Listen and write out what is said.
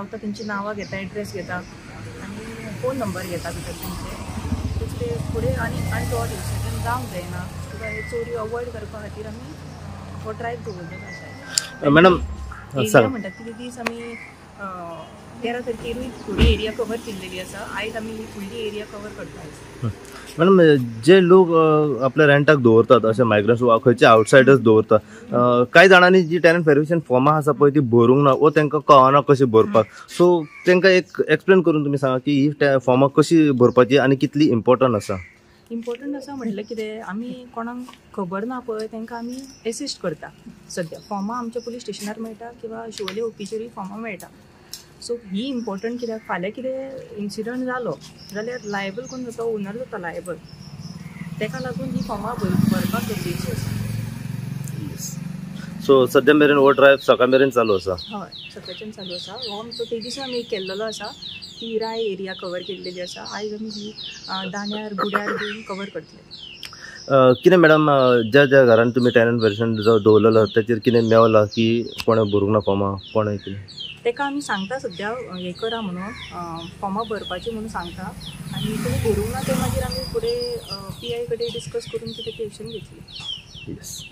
रावता तेंची नांवां घेता, एड्रेस घेता आनी फोन नंबर घेता भितर तेंचे. दुसरे फुडें आनी अनटॉर्ड इन्सिडंट जावंक जायना किंवा हे चोरी अवॉयड करपा खातीर आमी हो ड्रायव्ह दवरलेलो आसा. मॅडम एरिया म्हणटात कितें दीस आमी 13 तारखेरूय थोडी एरिया कवर केल्लेली आसा, आयज आमी फुडली एरिया कवर करता. मॅडम, जे लोक आपल्या रेंटाक दवरतात अशे मायग्रंट्स वा खंयचे आउटसायडर्स दवरतात, कांय जाणांनी जी टेनंट व्हेरिफिकेशन फॉर्मां आसा पळय ती भरूंक ना वो तांकां कळना कशी भरपाक, सो तांकां एक एक्सप्लेन करून तुमी सांगा की ही फॉर्मां कशी भरपाची आनी कितली इम्पॉर्टंट आसा. इम्पॉर्टंट आसा म्हटलें कितें, आमी कोणाक खबर ना पळय तांकां आमी एसिस्ट करता. सद्या फॉर्मां आमच्या पुलीस स्टेशनार मेळटा किंवा शिवोले ऑफिचेरूय फॉर्मां मेळटा. सो ही इम्पॉर्टंट कित्याक फाल्यां कितें इन्सिडंट जालो जाल्यार लायबल कोण जाता, ओनर जाता लायबल. ताका लागून ही फॉर्मां भरपाक गरजेची आसा. सो सद्या मेरेन हो ड्रायव्ह सकाळ मेरेन चालू आसा? हय, सकाळच्यान चालू आसा. हो आमचो ते दिसा आमी केल्लो आसा, ती राय एरिया कवर केल्लेली आसा. आयज आमी ही दाण्यार गुड्यार बीन कवर करतले. कितें मॅडम, ज्या ज्या घरान तुमी टेनंट व्हेरिफिकेशन दवरलेलो ताचेर कितें मेवला की कोणें भरूंक ना फॉर्मां, कोणें कितें? ताका आमी सांगता सद्या हें करा म्हणून, फॉर्मां भरपाची म्हणून सांगता आनी कोणी भरूंक ना तें मागीर आमी फुडें पी I कडेन डिस्कस करून कितें ती एक्शन घेतली. येस.